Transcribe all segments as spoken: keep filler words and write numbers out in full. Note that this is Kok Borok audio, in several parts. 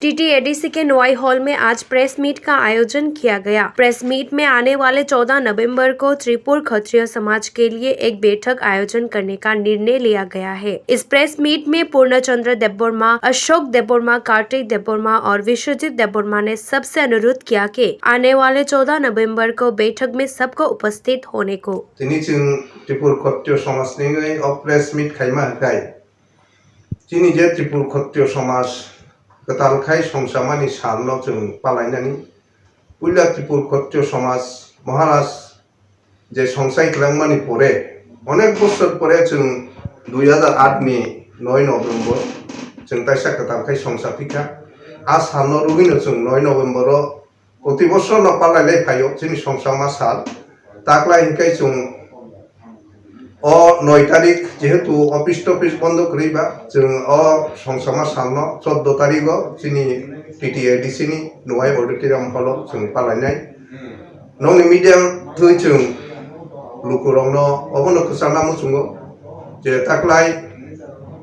टीटीएडीसी के नोआई हॉल में आज प्रेस मीट का आयोजन किया गया। प्रेस मीट में आने वाले चौदह नवंबर को त्रिपुर खत्रिय समाज के लिए एक बैठक आयोजन करने का निर्णय लिया गया है। इस प्रेस मीट में पूर्णचंद्र देबबर्मा, अशोक देबबर्मा, कार्तिक देबबर्मा और विश्वजीत देबबर्मा ने सबसे अनुरोध किया कि आने वाले चौदह नवंबर को बैठक में सबको उपस्थित होने को। Tini chwng Tripur Khotriyo Somaj ni wngwi o press meet khaima hwnkhe, chini je Tripur Khotriyo Somaj kwtal khai songchamani salno chwng palainani, puila Tripur Khotriyo Somaj Maharaj je songsai kwlangmani pore, onek bosor pore chwng dui hazar aat ni noi November chwng taisa kwtal khai songsa phikha. A salno rwgwino chwng noi November o proti bosor no palai lai phaio chini songchama sal. Taklai hinkai chwng o noi tarik jehetu office topis bondo kwrwi ba, chwng o songchama salno chordo tarigo chini T T A D C ni Nuai Auditorium hall o chwng palainai. Nokni media thwi chwng lukurokno obono kwchangna muchungo je taklai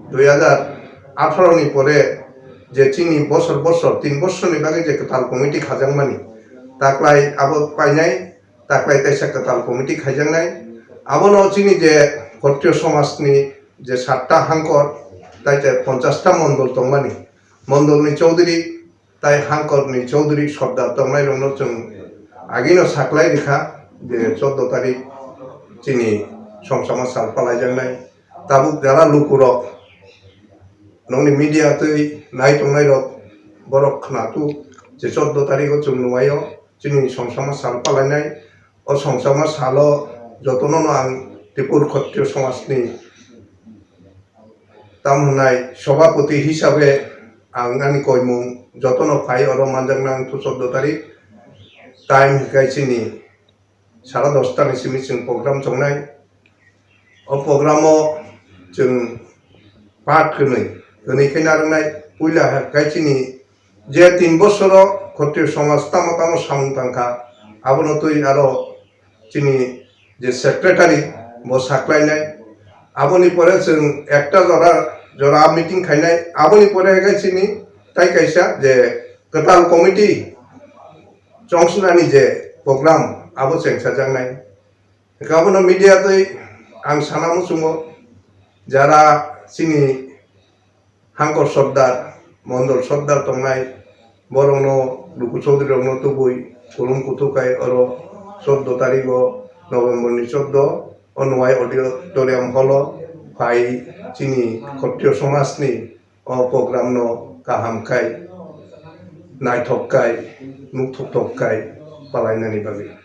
dui hazar atharo ni pore je chini bosor bosor tin bosorni bagwi je kwtal committee khajakmani, taklai abo painai, taklai kaisa kwtal committee khaijaknai. Abono chini je Khotriyo somajni je satta hangkor, tai je ponchash ta mondol tongmani, mondolni chowdhury tai hangkorni chowdhury sordar tongnairokno chwng agino saklai rikha je chordo tarik chini songchama sal palaijaknai. Tabuk jara lukurok, nokni media twi nai tongnairok, borok khna tu je chordo tarigo chwng nuaio chini songchama sal palainai. O songchama salo jotono no ang Tripur Khotriyo somajni tam hwnai sobhapoti hisabe ang ani koimung jotono phai oro manjakna ang thu chordo tarik. Time hikai chini sara dosta ni simi chwng program chongnai. O program o chwng part kwnwi, kwnwi khe narwknai. Puila hikai chini je tin bosoro Khotriyo somaj tamo tamo samung tangkha, abono twi aro chini je secretary bo saklainai. Aboni pore chwng ekta jora, jora meeting khainai. Aboni pore hikai chini tai kaisa je kwtal committee chongsnani je program abo chengsajaknai. Hinkhe abono media twi ang sana muchungo, jara chini hangkor sordar, mondol sordar tongnai, borokno luku chowdhury rokno tubui khulum kuthuk khai oro chordo tarigo November ni chordo o Nuai Auditorium hall o phai chini Khotriyo somajni o program no kaham khai, naithok khai, nukthok thok khai palainani bagwi.